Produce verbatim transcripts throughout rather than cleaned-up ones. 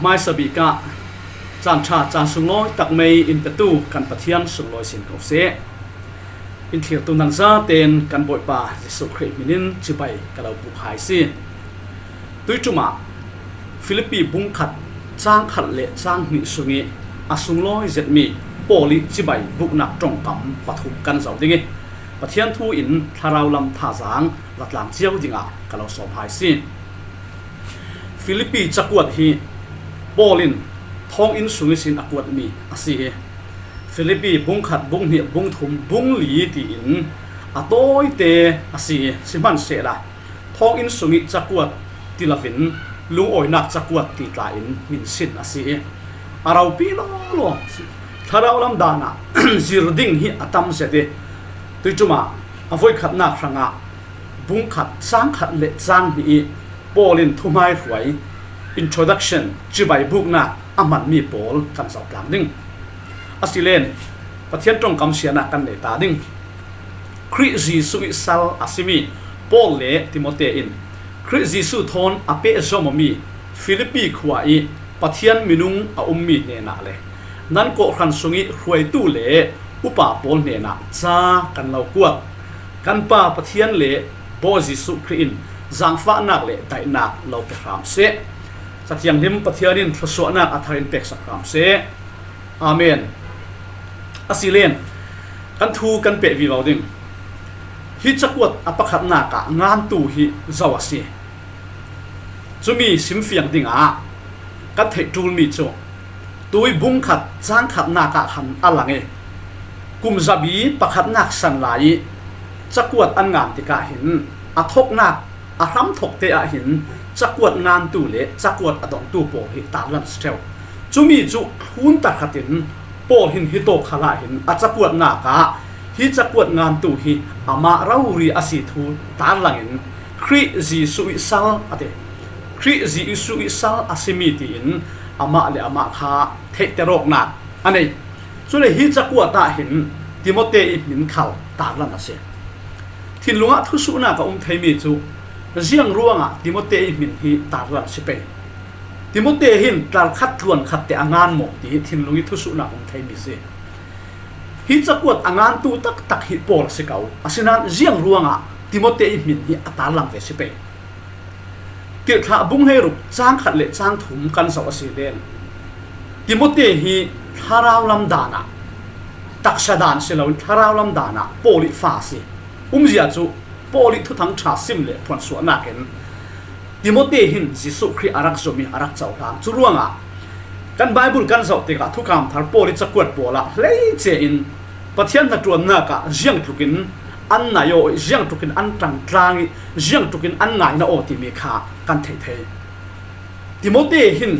Hmaisa bik ah caan ṭha, caan sunglawi tak mei in petu kan Pathian sunglawi sin ko seh. In thlirtu nan zaten kan Bawipa Jesuh Khrih hminin cibai ka lo buk hai si. Tuiṭum ah Filipi bung khat, cang khat le cang hnih sungih a sunglawi zetmi Paul ih cibai buknak ṭongkam pathum kan zoh ding ih, Pathian thu in thlarau lam thazaang la tlang cio dingah ka lo sawm hai si. Filipi cakuat hi Paul in thawnginn sung ihsin a kuatmi a si ih, Filipi bung khat, bung hnih, bung thum, bung li tiin a tawite a si ih, sihmanhsehla thawnginn sungih cakuat ti loin lungawinak cakuat ti tla in hminsin a si ih, a ropi lawlaw thlarau lam danah zir ding hi a tam zet ih, tuiṭum ah a voikhatnak hrangah bung khat, cang khat le cang hnih ih Paul in thuhmaihruai, introduction, cibai buknak a hmanmi pawl kan zoh tlang ding. Asilen Pathian ṭongkam sianak kan nei ta ding. Khrih Jesuh ih sal a simi Paul le Timote in Khrih Jesuh thawn a pehzom awmi Filipi khua ih Pathian minung a ummi hnenah le nan kawhhran sungih hruaitu le upa pawl hnenah ca kan lo kuat. Kan Pa Pathian le Bawi Jesuh Khrih in zaangfahnak le daihnak lo pe hram seh. Cathianghlim Pathian in thluasuahnak a thar in peksak hram seh. Amen. Asilen kan thu kan peh vivo ding. Hi cakuat a pakhatnak ah ngantu hi zo a si. Cumi simfiang dingah kan theih ṭulmi cu tui bung khat, cang khatnak ah khan a lang ih, kum zabi pakhatnak san lai ih cakuat an ngan tikah hin a thoknak, a hramthokte ah hin cakuat ngantu le cakuat a dongtu pawl hi tarlan a si ṭheu. Cumi cu thlun tahratin Paul hin hitawk khalah hin a cakuatnak ah hi cakuat ngantu hi amah rori a si thu tarlangin Khrih Jesuh ih sal a ti. Khrih Jesuh ih sal a simi tiin amah le amah kha theihter awknak a nei. Cule hi cakuat ah hin Timote ih hmin khal tarlan a si. Thinlung ah thusuhnak a um theimi cu ziang ruangah Timote ih hmin hi tarlan a si pei. Timote hin tlarkhat tluankhat te a ngan maw ti hi thinlung ih thusuhnak um theimi si. Hi cakuat a ngantu taktak hi Paul a si ko. Asinain ziang ruangah Timote ih hmin hi a tarlang ve si pei. Tirhthlah bung hleiruk cang khat le cang thum kan zoh a si len Timote hi thlarau lam danah taksa dan si loin thlarau lam danah Paul ih fa a si. Umzia cu Paul ih Thuthang ṭha sim le phuansuahnak in Timote hin Jesuh Khrih a rak zumh ih a rak cohlang. Cu ruangah kan Baibal kan zoh tikah Thukam Thar Paul ih cakuat pawl ah hleice in Pathian hnaṭuannak ah ziangtlukin an nai aw ih, ziangtlukin an ṭangtlang ih, ziangtlukin an ngaina aw timi kha kan theih thei. Timote hin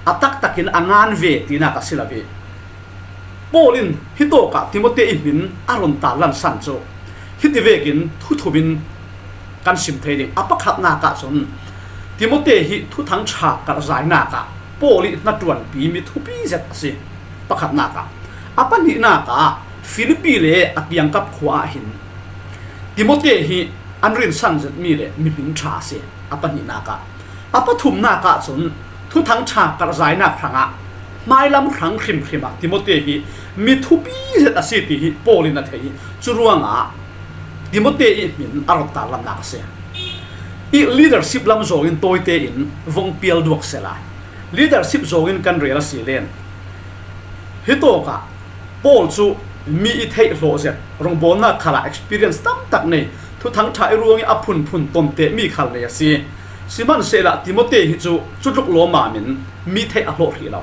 a taktakin a ngan ve tinak a si lo ih, Paul in hitawkah Timote ih hmin a run tarlan san cu hiti vekin thu thum in kan sim thei ding. A pakhatnak ahcun Timote hi Thuthang ṭha karhzainak ah Paul ih hnaṭuanpi mi thupi zet a si. Pakhatnak ah, a pahnihnak ah Filipi le a kiangkap khua ah hin Timote hi an rinsan zetmi le mihming ṭha a si. A pahnihnak ah, a pathumnak ahcun Thuthang ṭha karhzainak hrangah hmailam hrang hrimhrim ah Timote hi mi thupi zet a si ti hi Paul in a thei ih, cu ruangah Timote ih hmin a run tarlannak a si. Ih leadership lam zawngin tawite in vong pial duak sehla, leadership zawngin kan rel a si len hitawkah Paul cu mi ih theih hlawh zet, rawngbawlnak khalah experience tamtak nei, Thuthang ṭha ih ruangih a phunphun tonte mi khal nei a si. Sihmanhsehla Timote hi cu cutluk lawmam in mi theih a hlawh hrih lo.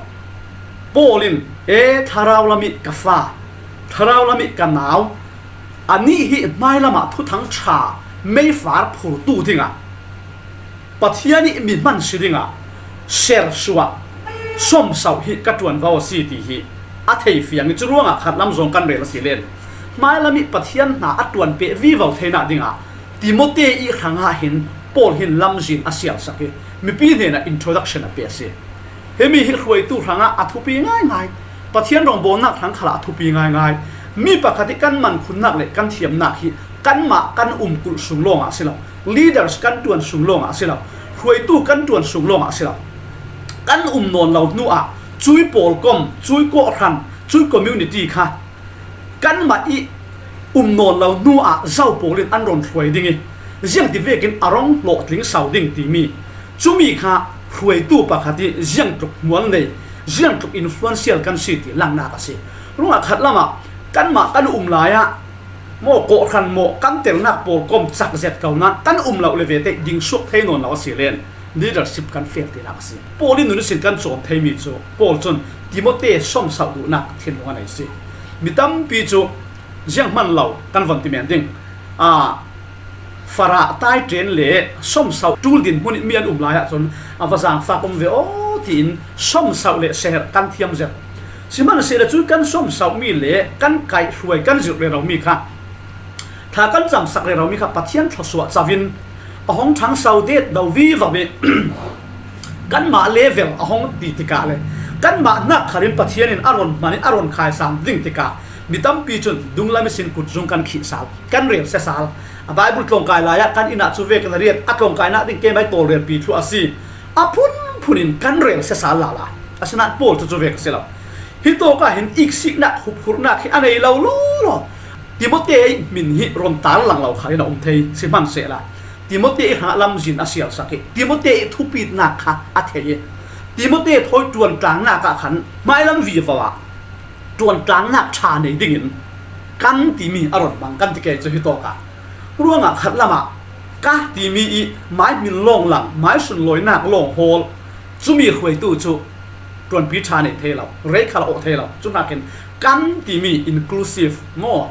Paul in, e, thlarau lam ih ka fa, thlarau lam ih ka nau, anih hi hmailam ah Thuthang ṭha meifar phurtu dingah Pathian ih mi hman si dingah sersuah, sawmsauh hi ka ṭuanvo a si ti hi a thei fiang ih, cu ruangah khatlam zawng kan rel a si len hmailam ih Pathian hna a ṭuan peh vivo theinak dingah Timote ih hrangah hin Paul hin lamzin a sialsak ih mipi hnenah introduction a pe a si. Himi hi hruaitu hrangah a thupi ngaingai. Pathian rawngbawlnak hrang khalah a thupi ngaingai. Mi pakhat ih kan mankhunnak le kan thiamnak hi kanmah kan umkulh sung lawngah a si lo. Leaders kan ṭuan sung lawngah a si lo. Hruaitu kan ṭuan sung lawngah a si lo. kan um nawn lo hnuah cui pawlkom, cui kawhhran, cui community kha kanmah i um nawn lo hnuah zo pawl in an rawn hruai ding i, ziang ti vekin a rawng hlawhtling sau ding timi, chumi kha hruaitu pakhat i ziang tluk hmual nei, ziang tluk influential kan si ti langnak a si. Ruangah khat lamah kanmah kan um lai-ah maw, kawhhran maw, kan telnak pawlkom chak zet ko nan kan um loh le ve te ding suak thei nawn lo a si len, leadership kan fail tinak a si. Paul in nunisin kan chawm thei mi chu, Paul chun Timote sawmsauh duhnak thinlung a nei si. Mi tampi chu ziang hman lo kan von ti men ding. A, farah tai ṭen le sawmsauh ṭul dinhmun in mi an um lai-ah chun a va zangfak um ve aw tiin sawmsauh le seher kan thiam zet. Sihmanhsehlaw chu kan sawmsauh mi le kan kaihhruai kan zirh rero mi kha, thla kan camsak rero mi kha Pathian thluasuah chavin a hong ṭhangso det do vivo i, kanmah level a hong ti tikah le kanmah hnak khalin Pathian in a rawn hman i a rawn khaisang ding tikah mi tampi chun dunglam ihsin kutzung kan khih sal, kan rel sia sal. A Bible tlawngkai lai-ah kan innah chu vekin a riat a tlawngkainak ding kemai tawlrelpi thu a si. A phunphun in kan rel sia sal lala. Asinain Paul chu chu vek a si lo. Hitawkah hin iksiknak, huphurhnak hi a nei lo lawlaw. Timote i hmin hi rawn tarlang lo khalin a um thei, sihmanhsehlaw Timote i hrangah lamzin a sialsak i, Timote i thupitnak kha a thei i, Timote thawi ṭuantlangnak ah khan hmailam vivo ah ṭuantlangnak ṭha nei dingin kan timi a rawn hmang kan ti kei chu hitawkah. Ruangah khat lamah ka timi i mai hmin lawng lang, mai sunlawinak lawng hawl, chumi hruaitu chu ṭuanpi ṭha nei thei lo, rei khal a awh thei lo. Chu hnakin kan timi inclusive maw,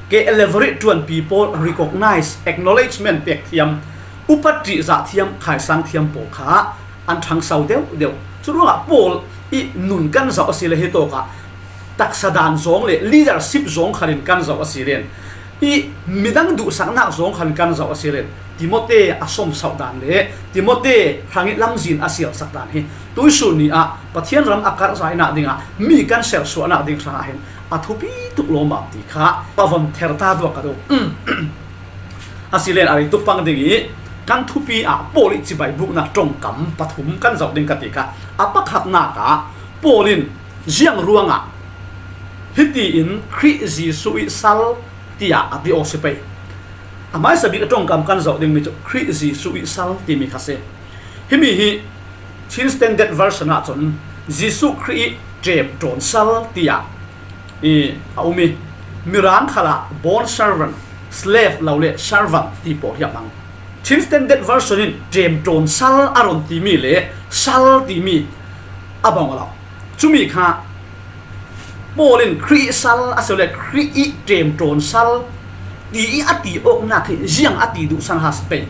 ke elaborate ṭuanpi pawl recognize, acknowledgement pek thiam, upat ṭihzah thiam, khaisang thiam pawl kha an ṭhangso deuh deuh. Chu ruangah Paul i nun kan zoh a si le hitawkah taksa dan zawng le leadership zawng khalin kan zoh a si len, i midang duhsaknak zawng khalin kan zoh a si len, Timote a sawmsauh dan le Timote hrangih lamzin a sialsak dan hi tuisun ni ah Pathian ram a karhzainah dingah mi kan sersuahnak ding hrangah hin a thupi tuk lawmam ti kha a von ther ta duak ka duh. A si len a rei tuk pang ding i kan thupi ah Paul i chibai buknak ṭawngkam pathum kan zoh ding ka ti kha. A pakhatnak ah Paul in ziang ruangah hitiin Khrih Jesuh i sal tiah a ti aw si pei. A hmaisa bik a ṭawngkam kan zoh ding mi chu Khrih Jesuh i sal timi kha si. Himi hi Chin Standard Version ah chun Jesuh Khrih i ṭemṭawn sal tiah i a um i, Mirang khalah bond servant, slave lo le servant ti pawl hi a hmang. Chin Standard Version in ṭemṭawn sal a rawn timi le sal timi a bang lo. Chumi kha Paul in Khrih sal a si le Khrih i ṭemṭawn sal ti i a ti awknak hi ziang a ti duhsan ha si pei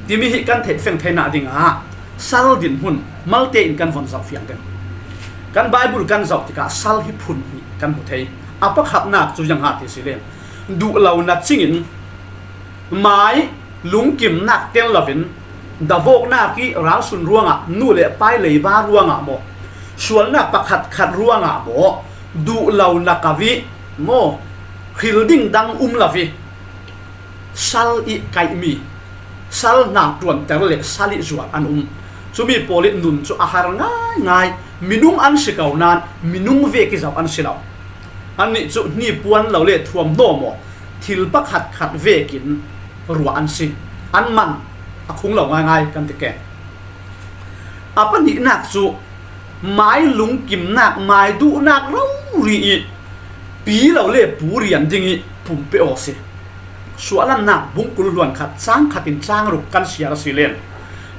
timi hi kan theih feng theinak dingah sal dinhmun malte in kan von zoh fiang ding. Kan Bible kan zoh tikah sal hi phun hnih kan hmu thei. A pakhatnak cu ziang ha ti si len, duh lo na cingin mai lungkimnak tel loin davawknak i ralsun ruangah, nu le pai leiba ruangah maw, sualnak pakhatkhat ruangah maw, duh lo na kavih maw, hril ding dang um lo i sal i kaihmi, sal hna ṭuanter le sal i zuar an um. Chumi pawl i nun cu a har ngaingai, minung an si ko nain minung vek i zoh an si lo. Annih cu hnipuan lo le thuamhnaw maw, thil pakhatkhat vekin ruah an si. An man a khung lo ngaingai kan ti ke. A pahnihnak cu mai lungkimnak, mai duhnak rori i pi lo le pu rian ding i pumpe aw si. Suahlannak bungkul hluan khat cang khat in cang ruk kan siar a si len,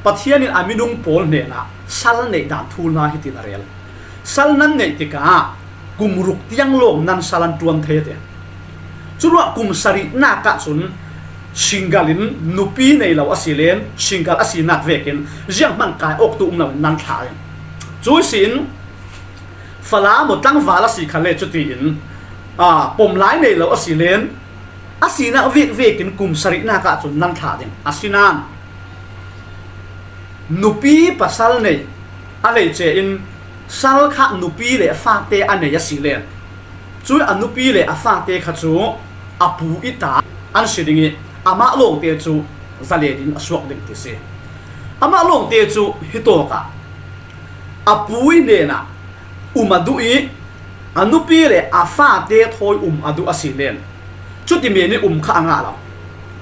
Pathian in a minung pawl hnenah sal neih dan thu hna hitin a rel. Sal nan neih tikah kum ruk tiang lawng nan sal an ṭuan thei a ti. Curuah kum sarihnak ahcun single in nupi nei lo a si len, single a sinak vekin zianghman kai awktu um loin nan thlah in, cu ihsin fala maw tlangval a si khalle cutiin, aa, pom lai nei lo a si len, a sinak vekvekin kum sarihnak ahcun nan thlah ding. Asinain nupi pasal nei a hleice in sal kha nupi le fate a nei a si len, cu a nupi le a fate kha cu a pu i ta an si ding i, amah lawngte cu zalen in a suak ding ti si. Amah lawngte cu hitawkah A pu i hnenah um a duh i, a nupi le a fate thawi um a duh a si len. Chuti men i um kha a ngah lo.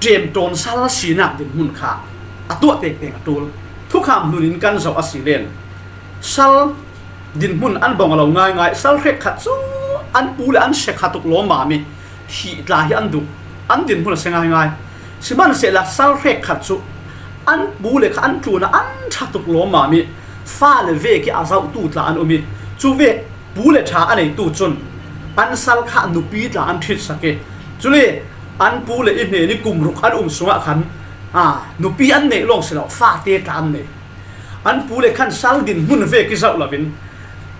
Ṭemṭawn sal sinak dinhmun kha a tuah tektek a ṭul. Thukham hnunin kan zoh a si len. Sal dinhmun an bawng a lo ngaingai. Sal hrekkhat chu an pu le an sia kha tuk lawmmam i, thih tla hi an duh, an dinhmun a sia ngaingai. Sihmanhsehlaw sal hrekkhat chu an pu le kha an tlunah an ṭha tuk lawmmam i, fale vek i a zohtu tla an um i, chu vek pu le ṭha a neitu chun an sal kha nupi tla an ṭhitsak i, chule an pu le i hnen i kum ruk an um sungah khan, a, nupi an neih lawng si lo, fate tla an nei. An pu le khan sal dinhmun vek i zoh loin,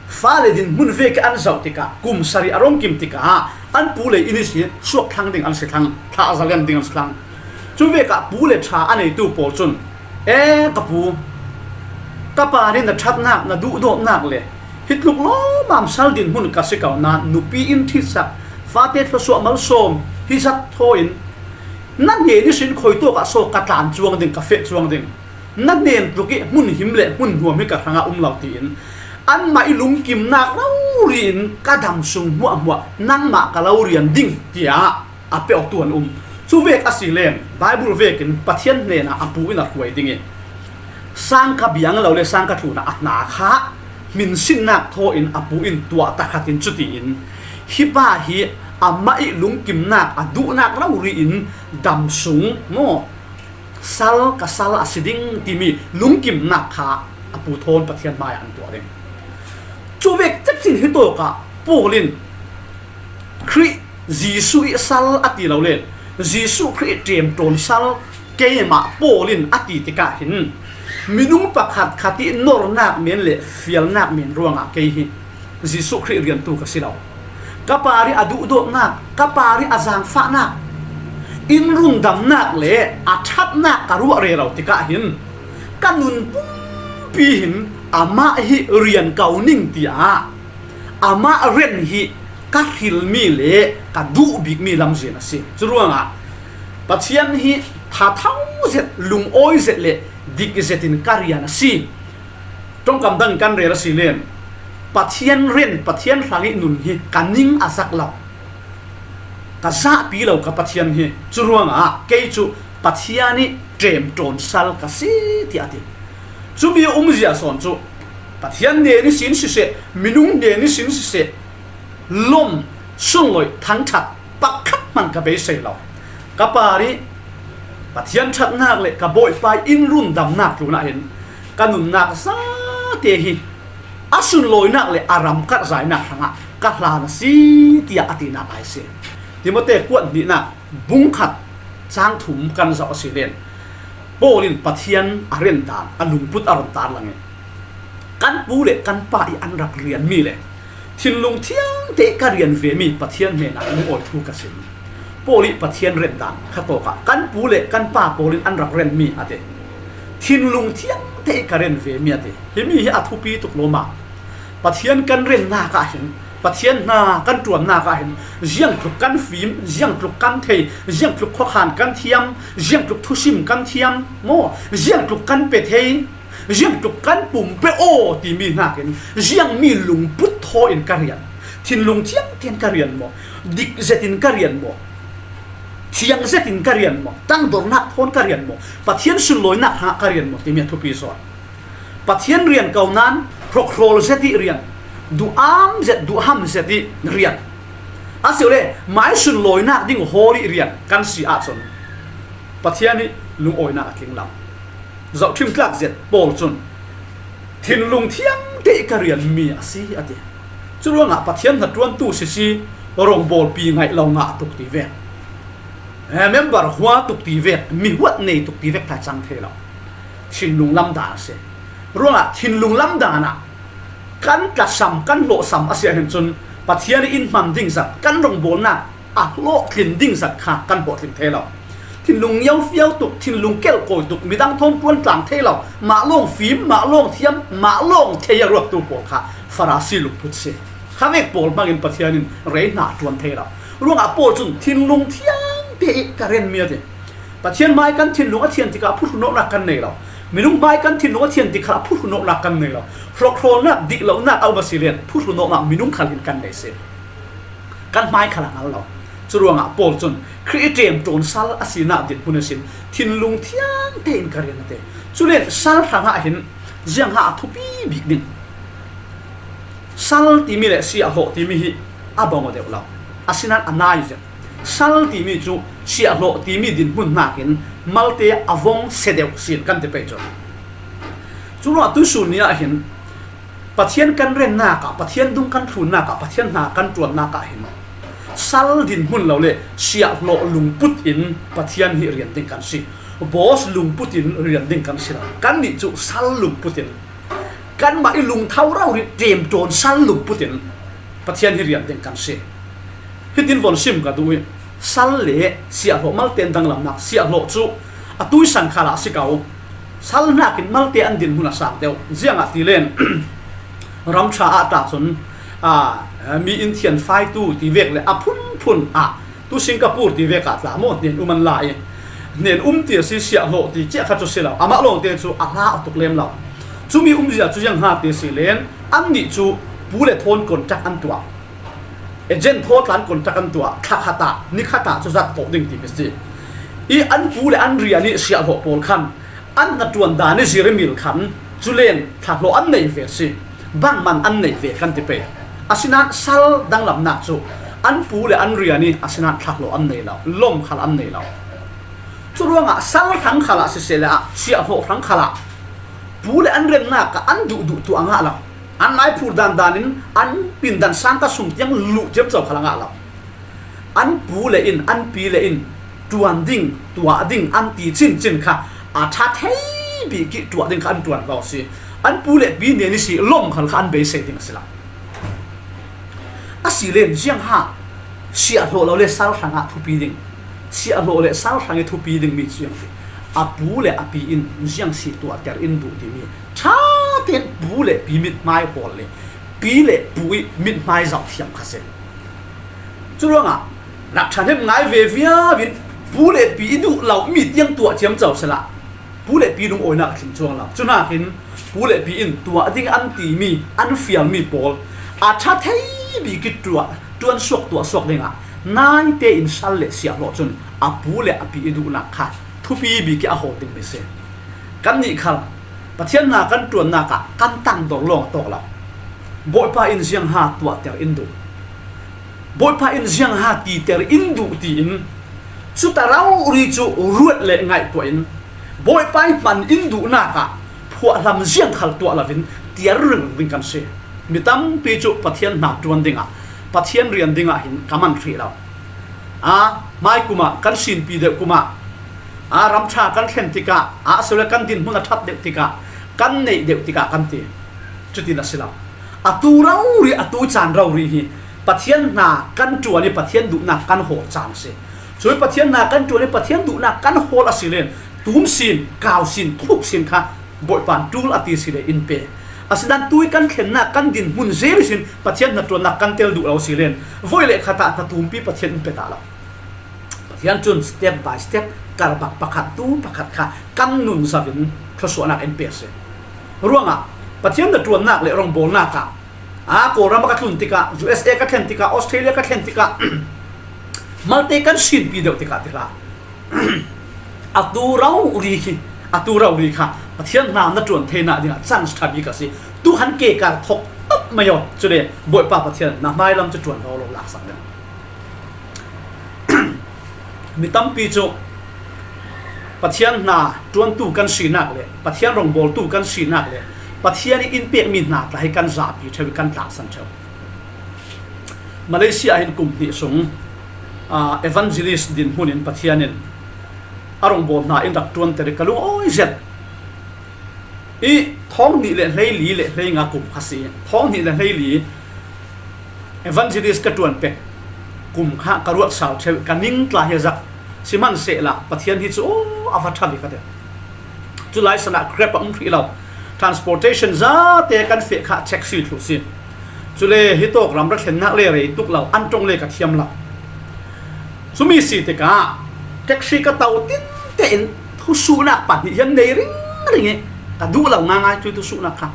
fale dinhmun vek i an zoh tikah, kum sarih a rong kim tikah an pu le i ni si suak thlang ding an si thlang, thlah zalian ding an si thlang. Chu vekah pu le ṭha a neitu pawl chun, "E ka pu, ka pa ni na ṭhatnak, na duhdawtnak le hi tluk lawmmam sal dinhmun ka si ko nan nupi in ṭhitsak, fate thluasuah malsawm hi zat thawin na hnen i sin khoi tawkah saw ka tlan chuang ding, ka feh chuang ding. Na hnen tluk i hmun him le hmun hnuam hi ka hrangah um lo," tiin anmah i lungkimnak rori in, "Ka dam sung hmuahhmuah nangmah ka lo rian ding," tiah a peuhtu an um. Chu vek a si len, Bible vekin Pathian hnenah a pu in a hruai ding i, sangkha biang lo le sangkha tlunah a hna kha hminsinnak thawin a pu in tuah ta khatin, chutiin hi pa hi amah i lungkimnak, a duhnak rori in dam sung maw, sal ka sal a si ding timi lungkimnak kha a pu thawn Pathian hmaiah an tuah ding. Chu vek cekcin hi tawkah Paul in Khrih Jesuh i sal a ti lo le, Jesuh Khrih i ṭemṭawn sal keimah Paul in a ti tikah hin, minung pakhat khat i nornak men le fialnak men ruangah kei hi Jesuh Khrih riantu ka si lo. Ka pa ri a duhdawtnak, ka pa ri a zangfahnak, in rundamnak le a ṭhatnak ka ruah rero tikah hin, ka nun pumpi hin amah hi rian ko ning tiah amah ren hi ka hrilmi le ka duh bikmi lamzin a si. Curuangah Pathian hi thatho zet, lungawi zet le dik zetin ka rian a si. Ṭongkam dangin kan rel a si len, Pathian ren, Pathian hrang i nun hi ka ning a zak lo, ka zahpi lo ka Pathian hi. Curuangah kei cu Pathian i ṭemṭawn sal ka si, tiah a ti. Cumi a umzia sawn cu Pathian hnen ihsin siseh, minung hnen ihsin siseh, lom, sunloih, thangṭhat pakhat hman ka beisei lo. Ka pa ri Pathian ṭhatnak le ka Bawipa i in rundamnak tlunah hin ka nunnak zate hi a sunlawinak le a ram karhzainak hrangah ka hlan a si, tiah a tinak a si. Timote kuat hnihnak bung khat cang thum kan zoh a si len, Paul in Pathian a ren dan a lungput a run tarlang i, kan pu le kan pa i an rak rianmi le thinlung thiangte i ka rian vemi Pathian hnenah lungawi thu ka sim. Paul i Pathian ren dan kha tawkah kan pu le kan pa pawl in an rak renmi a ti. Thinlung thiangte i ka ren vemi a ti. Himi hi a thupi tuk lawm a, Pathian kan rennak ah hin, Pathian hna kan ṭuannak ah hin, ziangtluk kan fim, ziangtluk kan thei, ziangtluk khuakhan kan thiam, ziangtluk thusim kan thiam maw, ziangtluk kan pe thei, ziangtluk kan pum pe aw timi hnakin, ziangmi lungput thaw in ka rian, thinlung thiangte in ka rian maw, dik zetin ka rian maw, thiang zetin ka rian maw, tangdornak thawn ka rian maw, Pathian sunlawinak hrangah ka rian maw timi a thupi sawn. Pathian rian ko nan hrokhrawl zet i rian, duham zet, duhham zet i rian, a si le mai sunlawinak ding hawl i rian kan si ahcun Pathian i lungawinak a tling lo. Zohṭhim tlak zet Paul cun, "Thinlung thiangte i ka rianmi a si," a ti. Curuangah Pathian hnaṭuantu sisi, rawngbawlpi ngaih lo ngah tuk ti vek, eh, member hua tuk ti vek, mi huat nei tuk ti vek tla cang thei lo. Thinlung lamdan a si. Ruangah thinlung lamdan ah kan tlasam, kan hlawhsam a si ahhin cun Pathian i in hman ding zat, kan rawngbawlnak a hlawhtlin ding zat kha kan hlawhtlin thei lo. Thinlung ngiaufiau tuk, thinlung kelhkawi tuk, midang thawn ṭuan tlang thei lo, mah lawng fim, mah lawng thiam, mah lawng thei a ruattu pawl kha Farasi lungput si. Khavek pawl hmangin Pathian in rei hna a ṭuan thei lo. Ruangah Paul cun thinlung thiangte i ka renmi a ti. Pathian hmai kan thinlung a thian tikah phuhrunawknak kan nei lo. Minung hmai kan thinlung a thian dik khalah phuhlu nawknak kan nei lo. Hlawkhlawlnak, dihlohnak a um a si len phuhlu nawknak minung khal hin kan nei si. Kan hmai khal a ngal lo. Curuangah Paul cun Khrih i ṭemṭawn sal a sinak dinhmun ihsin thinlung thiang tein ka rian a ti. Culen sal hrangah hin ziangha a thupi bik ding? Sal timi le siahhlawh timi hi a bang aw deuh lo. Asinain a nai zet. Sal timi cu siahhlawh timi dinhmun hnakin malte a vong se deuh sin kan ti pei cu. Curuangah tuisun ni ah hin Pathian kan rennak ah, Pathian dung kan thlunnak ah, Pathian hna kan ṭuannak ah hin sal dinhmun lo le siahhlawh lungput in Pathian hi rian ding kan si. Boss lungput in rian ding kan si lo. Kannih cu sal lungput in kanmah i lungtho rori ṭemṭawn sal lungput in Pathian hi rian ding kan si. Hitin von sim ka duh i, sal le siahhlawh malte in danglamnak, siahhlawh cu a tuisan khalah a si ko. Sal hnakin malte an dinhmun a sang deuh. Ziangahtile ram ṭha ah ta cun, aa, mi in thianfaitu ti vek le a phunphun ah, tu Singapore ti vek ah tla maw, hnen um an la i, hnen um ti a si, siahhlawh ti ciah kha cu si lo. Amah lawngte cu a hla a tuk lem lo. Cumi umzia cu ziangha ti si len, annih cu pu le thawn contract an tuah. Agent thaw tlan contract an tuah, thla khat ah, ni khat ah cu zat tawh ding timi si. I an pu le an rian i siahhlawh pawl khan an hnaṭuan dan i zir i mil khan culen thlahlawh an nei ve si. Bangman an nei ve kan ti pei. Asinain sal danglamnak cu an pu le an rian i asinain thlahlawh an nei lo, lawm khal an nei lo. Curuangah sal hrang khalah siseh le ah siahhlawh hrang khalah pu le an remnak ah an duhduh tuah a ngah lo. An naiphur dandan in an pindan sangka sum tiang luh ciamco khal a ngah lo. An pu le in, an pi le in ṭuan ding, tuah ding an ti cincin kha a ṭha thei bik i tuah ding kha an ṭuan lo si. An pu le pi nen i si lawm khal kha an beisei ding a si lo. A si len ziangha siahhlawh lo le sal hrangah thupi ding, siahhlawh le sal hrang i thupi dingmi ziang si. A pu le a pi in ziang si tuahter in duh timi ṭha tein pu le pi mithmai hawl le pi le pu i mithmai zoh thiam kha si. Curuangah rak ṭhahnem ngai ve viau in pu le pi i duh lo mi tiang tuah ciamco sehla pu le pi lungawinak a tling cuang lo. Cu hnakin pu le pi in tuah ding an timi, an fialmi pawl a ṭha thei bik i tuah, ṭuan suak, tuah suak dingah naite in sal le siahhlawh cun a pu le a pi i duhnak kha thupi bik i a hawl dingmi si. Kannih khal Pathian hna kan ṭuannak ah kan tangdor lawng a tawk lo. Bawipa in ziangha tuahter in duh, Bawipa in ziangha titer in duh tiin cuta rori cu ruat le ngaihtuah in Bawipa i hman in duhnak ah phuahlam ziang khal tuah loin tiar ringring ding kan si. Mi tampi cu Pathian hna ṭuan dingah, Pathian rian dingah hin ka man hrih lo. Aa, hmai kum ah kan sinpi deuh kum ah, aa, ram ṭha kan thlen tikah, aa, asile kan dinhmun a ṭhat deuh tikah, kan neih deuh tikah kan ti. Cutin a si lo. Atu rori, atu caan rori hi Pathian hna kan ṭuan i Pathian duhnak kan hawl caan a si. Cumi Pathian hna kan ṭuan i Pathian duhnak kan hawl a si len tum sin, kau sin, thuk sin kha Bawipa in ṭul a ti si le in pe. Asinain tui kan thlennak kan dinhmun zel ihsin Pathian hnaṭuannak kan tel duh lo si len voi le khat ah hna tumpi Pathian in pe ta lo. Pathian cun step by step, karbak pakhat tu pakhat kha kan nun zau in thluasuahnak in pe a si. Ruangah Pathian hnaṭuannak le rawngbawlnak ah, aa, Kawlram ah ka tlun tikah, U S A ka thlen tikah, Australia ka thlen tikah, malte kan sinpi deuh tikah ti hlah. Atu rori khi, atu rori kha Pathian hna na ṭuan theinak dingah chance ṭha bik a si. Tu han ke kar thok awk mai aw. Cule Bawipa Pathian na hmailam cu ṭuan lo, lo laksak deuh. Mi tampi cu Pathian hna ṭuantu kan sinak le Pathian rawngbawltu kan sinak le Pathian i in pekmi hna tla hi kan zapi ṭheu i kan tlansan ṭheu. Malaysia ah hin kum hnih sung, aa, evangelist dinhmun in Pathian in a rawngbawlnak in rak ṭuanter i ka lungawi zet. I thawng hnih le hleili le hleinga kum kha si. Thawng hnih le hleili evangelist ka ṭuan pek kum kha ka ruat sal ṭheu, ka ning tla hi a zak. Sihmanhsehlaw Pathian hi cu, aw, a va ṭha bik ka ti. Cu lai san ah Grab a um hrih lo. Transportation zate kan feh kha taxi thluh si. Cule hi tawk ram ra thlennak le rei tuk lo, an ṭong le ka thiam lo. Cumi si tikah taxi ka to tinte in thusuhnak pahnih hi an nei ring ring i, ka duh lo ngaingai cui thusuhnak kha.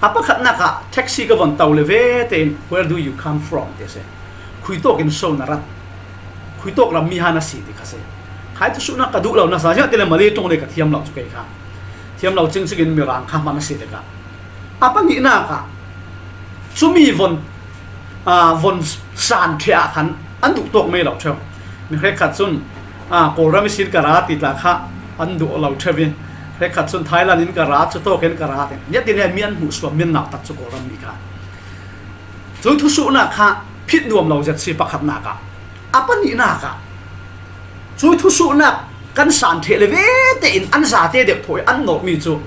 A pakhatnak ah taxi ka von to le ve tein, "Where do you come from?" ti a si. Khuitawk in so na rat? Khuitawk ram mi ha na si ti kha si. Khai thusuhnak ka duh lo nasa ziah ti le Malay tung le ka thiam lo cu kei kha. Thiam lo cingcing in Mirang kha hman a si tikah, a pahnihnak ah cumi von, aa, von san ṭheh ah khan an duh tawk mei lo ṭheu. Mi hrekkhat cun, aa, Kawlram ihsin ka ra ti tla kha an duh lo ṭheu i, hrekkhat cun Thailand in ka ra, cu tawk in ka ra ti. Niah ti le mi an hmuh suam mi an nau tak cu Kawlram mi kha. Cui thusuhnak kha phit nuam lo zet si pakhatnak ah. A pahnihnak ah cui thusuhnak kan san ṭheh le ve tein an zate deuh thawh i an nawhmi cu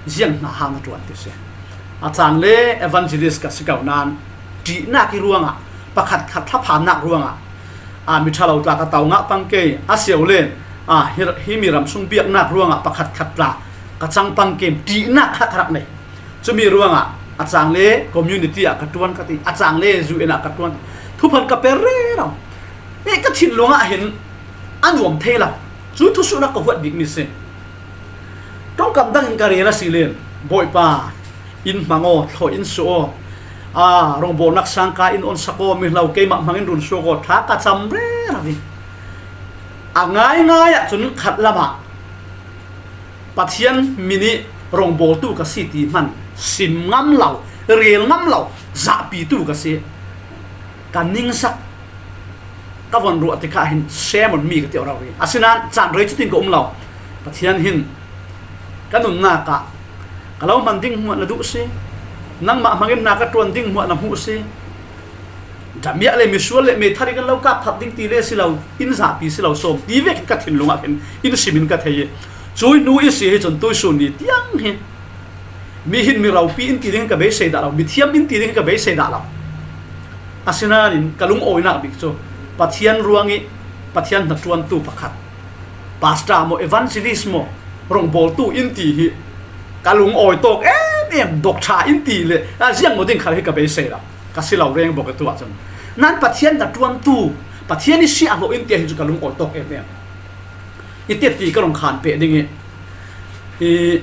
ziang hna hang a ṭuan ti si. A cang le evangelist ka si ko nain ṭihnak i ruangah pakhatkhat thlaphannak ruangah, aa, mi ṭha lo tla ka to ngah pang kei a si le, aa, hi, hi mi ram sung biaknak ruangah pakhatkhat tla ka cang pang kei, ṭihnak kha ka rak nei. Cumi ruangah a cang le community ah ka ṭuan ka ti, a cang le U N ah ka ṭuan, thuphan ka per rero. Eh, ka thinlung ah hin a nuam thei lo. Cu thusuhnak ka huat bikmi si. Ṭongkam dang in ka rel a si len, Bawipa, in hmang aw, thlawh in suh aw, aa, rawngbawlnak sangka in on sak aw, mi hlo keimah hmang in run suak aw, thla ka cam rero i, a ngaingai ah cun khat lam ah Pathian min i rawngbawltu ka si ti hman sim ngam lo, rel ngam lo, zahpitu ka si. Ka ningzak ka von ruah tikah hin sermon mi ka ti aw rori. Asinain caan rei cutin ka um lo. Pathian hin ka nunnak ah ka lo hman ding hmuah na duh si. Nangmah hmangin hna ka ṭuan ding hmuah na hmuh si. Damiah le misual le meithal i kan lo kap that ding ti le si lo, in zahpi si lo sawm ti vekin ka thinlung ah khin in simin ka thei i, cui hnu i si hi cun tuisun ni tiang hi mi hin mi ropi in ti ding hi ka beisei dah lo, mithiam in ti ding hi ka beisei dah lo. Asinain ka lungawinak bik cu Pathian ruang i Pathian hnaṭuantu pakhat, pastor maw, evangelist maw, rawngbawltu in ti hi ka lungawi tawk em em, dawk ṭha in ti le, a ziang maw ding khal hi ka beisei lo. Ka si lo reng bawk a tuah cun. Nan Pathian hnaṭuantu, Pathian i siahhlawh in tiah hi cu ka lungawi tawk em em. I tiat ti ka rung khan peh ding i, i,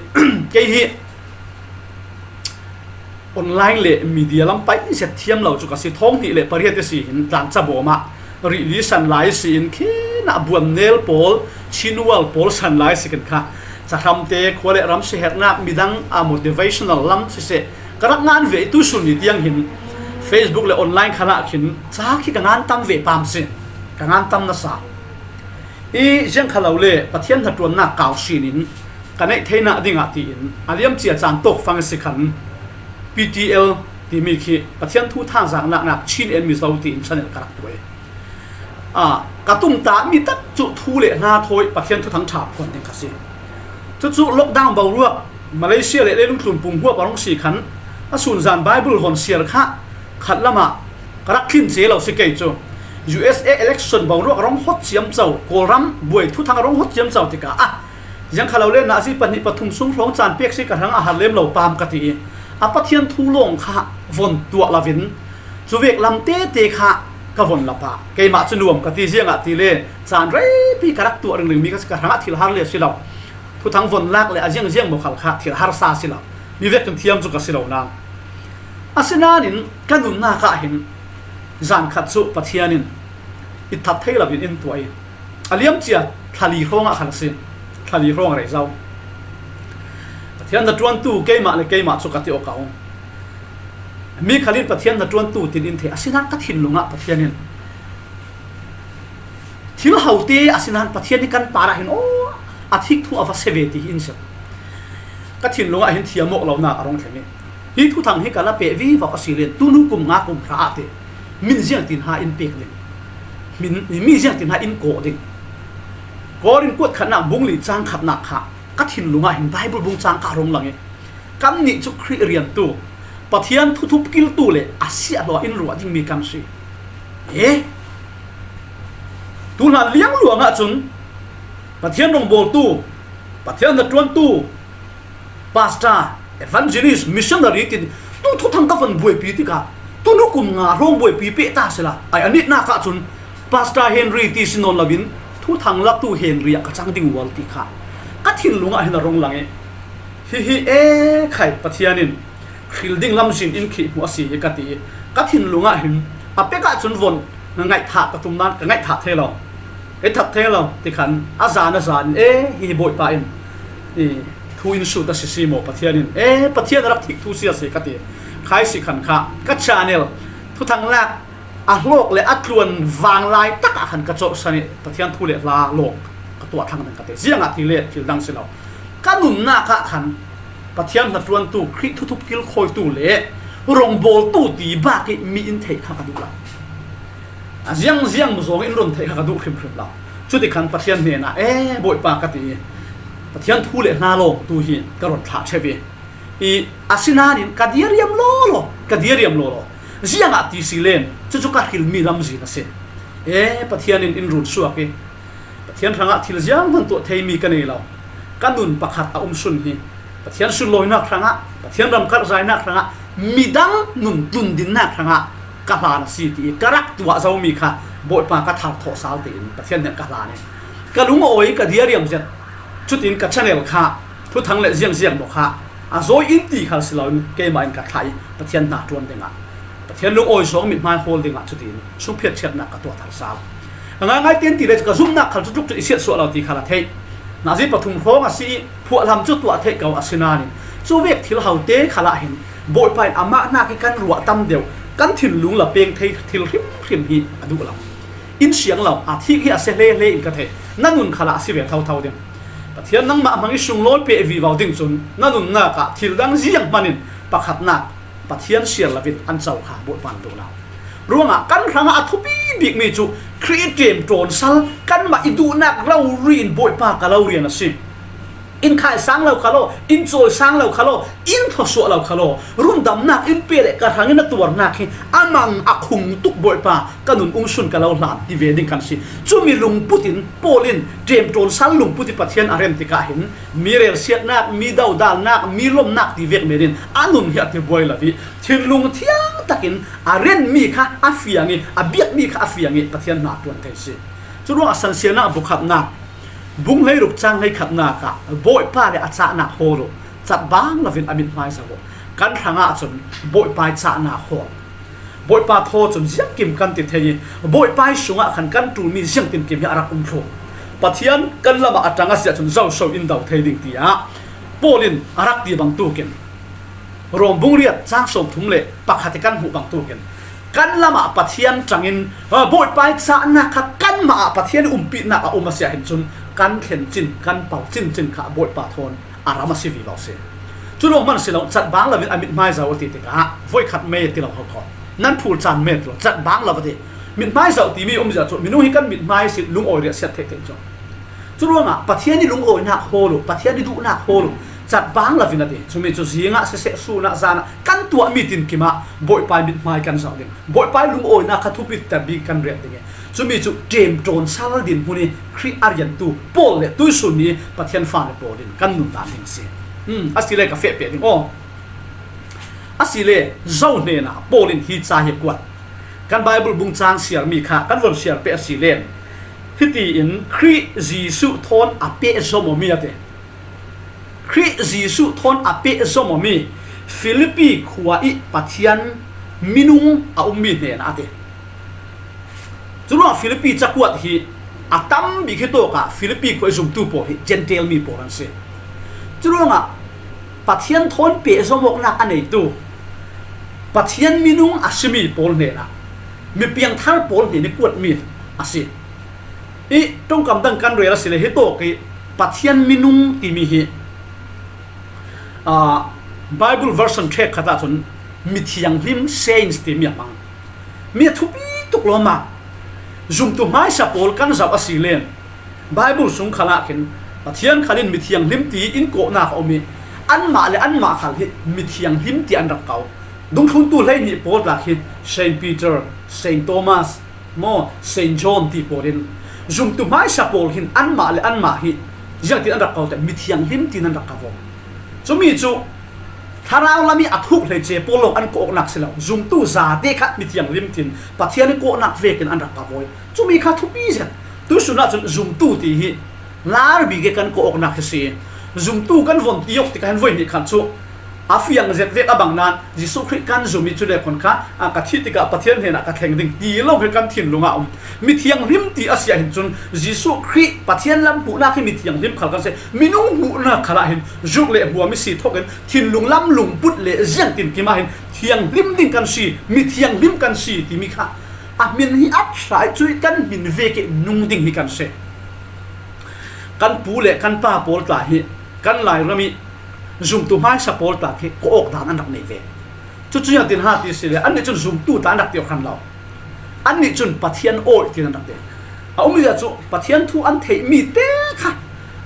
kei hi online le media lam pai zet thiam lo cu ka si. Thawng hnih le pariat i si hin tlang cabawm ah rih li san lai si in, khin ah buan nel pawl, Chin World pawl san lai si kan kha. Cahram te, khua le ram siherhnak, midang a motivational lam siseh, ka rak ngan ve i tuisun ni tiang hin Facebook le online khan ah khin ca khi ka ngan tam ve pam si. Ka ngan tam nasa. I ziang kha lo le Pathian hnaṭuannak kau sin in ka neih theinak dingah tiin a liamcia caan tawk fang a si khan P T L timi khi Pathian thu thazaang naknak Chin and Mizo tiin channel ka rak tuai. Aa, ka tumtahmi tak cu thu le hna thawi Pathian thuthang ṭha phuan ding kha si. Cucu lockdown boruak Malaysia le leilungtlun pumhuap a rung si khan a sunzan Bible von siar kha khat lamah ka rak tlin ce lo si kei cu. U S A election boruak a rung hot ciamco, Kawlram buai thuthang a rung hot ciamco tikah, ah, ziang kha lo le nazi pahnih pathum sung hrawng caan pek si ka hrang a har lem lo pam ka ti i, a Pathian thu lawng kha von tuah lo in, cuvek lam tete kha ka von la pah. Keimah cu nuam ka ti, ziangah ti le caan reipi ka rak tuah ringring mi ka si, ka hrangah thil har le a si lo. Thuthang von lak le a ziangziang maw khal kha thil harsa a si lo. Mi vek cun thiam cu ka si lo nang. Asinain ka nunnak ah hin zan khat cu Pathian in i that thei lo in in tuah i, a liamcia thlali hrawng ah khal a si. Thlali hrawng a rei zo. Pathian hnaṭuantu keimah le keimah cu ka ti awk a um. Mi khal in Pathian hnaṭuantu tin in thei, asinain ka thinlung ah Pathian in thil hote asinain Pathian hi kan par ah hin aw, a thik thu a va si ve ti hi in si. Ka thinlung ah hin thiam awk lonak a rung thleng i, hi thuthang hi ka la peh vivo a si len, tunu kum nga kum hra ah te min ziang tin ha in pek ding, min, mi ziang tin ha in kawh ding. Korin kuat khatnak bung li cang khatnak kha ka thinlung ah hin Bible bung cang kha a rung lang i, kannih cu Khrih riantu, Pathian thuthup kiltu le a siahhlawh in ruah dingmi kan si. E, tuhlan liangluang ahcun Pathian rawngbawltu, Pathian hnaṭuantu, pastor, evangelist, missionary tin tu thuthang ka von buaipi tikah tunu kum nga hrawng buaipi peh ta sila. Ai, a nihnak ahcun Pastor Henry ti si nawn loin thuthang laktu Henry ah ka cang ding ual ti kha ka thinlung ah hin a rung lang i, Hihi e khai Pathian in hril ding lamzin in khih hmuh a si hi ka ti. Ka thinlungah hin a pekah cun von ngaihthah ka tum nan ka ngaihthah thei lo. Ka that thei lo ti khan a zan a zan e hihi Bawipa in i thu in sut a si si maw Pathian in e Pathian a rak thik thu si a si ka ti. Khai si khan kha ka channel thuthang lak a hlawk le a tluan vang lai takah khan ka cawhsan i Pathian thu le hla lawk ka tuah thlang ding ka ti. Ziangah ti le thil dang si lo. Ka nunnak ah khan Pathian hnaṭuantu, Khrih thuthup kilkhawitu le rawngbawltu ti bak i mi in theih kha ka duh lo. A ziangziang zawng in rawn theih kha ka duh hrimhrim lo. Cuti khan Pathian hnenah e Bawipa ka ti i Pathian thu le hla lawngtu hi ka rawn thlah ṭheu i i asinain ka diariam lawlaw, ka diariam lawlaw. Ziangah ti si len, cucu ka hrilmi lamzin a si. E Pathian in in run suak i Pathian hrangah thil zianghman tuah theimi ka nei lo. Ka nun pakhat a um sun hi Pathian sunlawinak hrangah, Pathian ram karhzainak hrangah, midang nun tlundinnak hrangah ka hlan a si ti i ka rak tuah zomi kha Bawipa ka thar thawh sal tiin Pathian hnen ka hlan i ka lungawi ka diariam zet. Cutin ka channel kha thuthang le ziangziang maw kha a zawi in ti khal si loin keimah in ka thlah i Pathian hnaṭuan dingah, Pathian lungawi zawng mithmai hawl dingah cutin sungphiat ṭhiatnak ka tuah thar sal. A ngaingai tein ti le ka zumnak khal cu tluk cu i siatsuah lo ti khal a theih. Nazi pathum hrawng a si i phuahhlam cu tuah theih ko a si nain cu vek thil hote khalah hin Bawipa in amah hnak i kan ruah tam deuh, kan thinlung la peng thei thil hrimhrim hi a duh lo. In siang lo, a thik hi a si hle hle in ka thei. Na nun khalah a si ve thotho ding. Pathian nangmah hmang i sunglawi peh vivo ding cun na nunnak ah thil dang zianghman in pakhatnak Pathian siar lovin an co kha Bawipa in duh lo. Ruangah kan hrangah a thupi bikmi cu Khrih ṭemṭawn sal kanmah i duhnak rori in Bawipa ka lo rian a si. In khaisang lo kha law, in cawisang lo kha law, in thluasuah lo kha law, rundamnak in pe le ka hrangin a tuarnak hi a mang a khung tuk Bawipa ka nun um sun ka lo hlan ti ve ding kan si. Cumi lungput in Paul in ṭemṭawn sal lungput i Pathian a rem tikah hin mi relsiatnak, mi dodalnak, mi lomnak ti vek men in a nun hi a ti buai lo i thinlung thiang takin a renmi kha a fiang i a biakmi kha a fiang i Pathian hnaṭuan thei si. Curuangah Sansiarnak bu khatnak bung hleiruk cang hleikhatnak ah Bawipa le a cahnak hawl uh, catbang lovin a mithmai zo uh. Kan hrangah cun Bawipa i cahnak hawl, Bawipa thaw cun ziangkim kan ti thei i Bawipa i sungah khan kan ṭulmi ziangtinkim hi a rak um thluh. Pathian kan lamah a ṭang a si ahcun zoso in do thei ding tiah Paul in a rak ti bangtukin Rom bung riat cang sawmthum le pakhat i kan hmuh bangtukin kan lamah Pathian ṭangin, ah, Bawipa i cahnak kha kanmah ah Pathian i umpihnak a um a si ahhin cun kan thlen cin, kan pal cincin kha Bawipa thawn a ram a si vivo si. Cu lawng hman si lo, catbang lovin a mithmai zo a ti tikah voikhat me ti lo ho kho. Nan phul caan me ti lo, catbang lo a ti. Mithmai zo timi um zia cu minung hi kan mithmai si lungawi riahsiat theih theih cu. Curuangah Pathian i lungawinak hawl uh, Pathian i duhnak hawl uh, catbang lovin a ti. Cumi cu zingah siseh, sun ah, zan ah kan tuahmi tinkim ah Bawipa i mithmai kan zoh ding. Bawipa i lungawinak kha thupiter bik kan riat ding i. Cumi cu ṭemṭawn sal dinhmun i Khrih a riantu Paul le tuihsun i Pathian fale Paul in kan nundan ding a si. Hmm, asile ka feh peh ding aw. Asile zo hnenah Paul in hi ca hi a kuat. Kan Bible bung cang siarmi kha kan von siar peh asile hitiin Khrih Jesuh thawn a pehzom awmi a ti. Khrih Jesuh thawn a pehzom awmi Filipi khua i Pathian minung a ummi hnenah a ti. Curuangah Filipi cakuat hi a tam bik hi tawkah Filipi khua i zumtu pawl hi Gentile mi pawl an si. Curuangah Pathian thawn pehzom awknak a neitu Pathian minung a simi pawl hnenah mi piangthar pawl hnen i kuatmi a si. I ṭongkam dang kan rel asile hi tawk i Pathian minung timi hi, aa, Bible version ṭhek khat ahcun mithianghlim, saints, timi a hmang. Mi a thupi tuk lawmah zumtu hmaisa pawl kan zoh asile Bible sung khalah khin Pathian khalin mithianghlim ti in kawhnak a um i anmah le anmah khal hi mithianghlim ti an rak ko. Dungthluntu hleihnih pawl tla khi Saint Peter, Saint Thomas, maw, Saint John ti pawl in zumtu hmaisa pawl hin anmah le anmah hi ziangtin an rak ko te, mithianghlim tiin an rak ko. Cumi cu thlarau lam i a thuk hleice pawl lawng an kawhawknak si lo, zumtu zate kha mithianghlim tiin Pathian i kawhnak vekin an rak ko. Cumi kha thupi zet. Tuihsun ahcun zumtu ti hi lar bik i kan kawhawknak hi si. Zumtu kan von ti awk tikah hin voi hnih khan chu a fiang zet vek a bang nan Jesuh Khrih kan zum i cu le khon kha, a, ka thih tikah Pathian hnenah ka thleng ding ti lo hi kan thinlungah um. Mi thianghlim ti a si ah hin cun Jesuh Khrih Pathian lam hmuhnak hi mi thianghlim khal kan si. Minung hmuhnak khalah hin zuk le hmuam i si thawkin thinlung lam lungput le ziangtin kim ah hin thianghlim ding kan si, mi thianghlim kan si timi kha a hmin hi a ṭha i cu i kan hmin vek i nung ding hi kan si. Kan pu le kan pa pawl tla hi kan Lairam i zumtu hmaisa pawl tla khi kawk dan an rak nei ve. Cucu ziangtin ha ti si le annih cun zumtu tla an rak ti awk hran lo. Annih cun Pathian awi tiin an rak ti. A um zia cu Pathian thu an theihmi te kha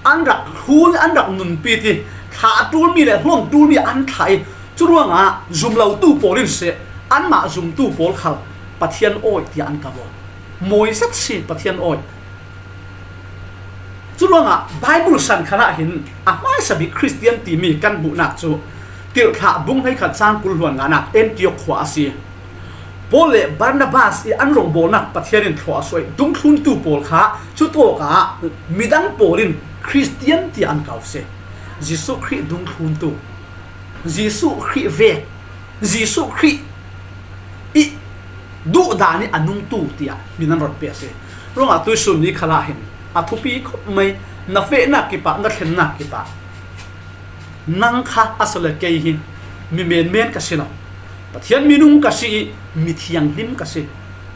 an rak hlun, an rak nunpi ti, thlah a ṭulmi le hlon ṭulmi an thlah i, cu ruangah zumlotu pawl in seh, anmah zumtu pawl khal Pathian awi tiah an ka vaw. Mawi zet si Pathian awi. Cu ruangah Baibal san khalah hin a hmaisa bik Khristian timi kan hmuhnak cu Tirhthlah bung hleikhat cang kul hluan nganak Antiok khua a si. Paul le Barnabas i an rongbawlnak Pathian in thlawh a suai. Dungthluntu pawl kha cutawkah midang pawl in Khristian tiah an kau si. Jesuh Khrih dungthluntu, Jesuh Khrih vek, Jesuh Khrih i duhdan i a nungtu tiah min an ron pek a si. Ruangah tuisun ni khalah hin a thupi khawp mai, na fehnak kipah, na thlennak kipah. Nang kha a si le kei hi mi menmen ka si lo. Pathian minung ka si i mi thianghlim ka si.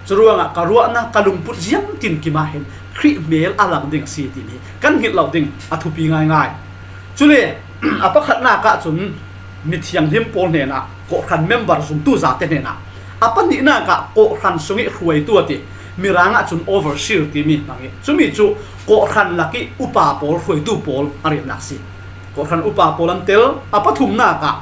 Curuangah ka ruahnak ka lungput ziangtin kim ah hin Khrih hmel a lang ding a si timi kan hngilh lo ding a thupi ngaingai. Cule a pakhatnak ah cun mithianghlim pawl hnenah kawhhran member zumtu zate hnenah, a pahnihnak ah kawhhran sung i hruaitu a ti, Mirang ah cun overseer timi hmang i, cumi cu kawhhran lak i upa pawl, hruaitu pawl a riannak si. Kawhhran upa pawl an tel. A pathumnak ah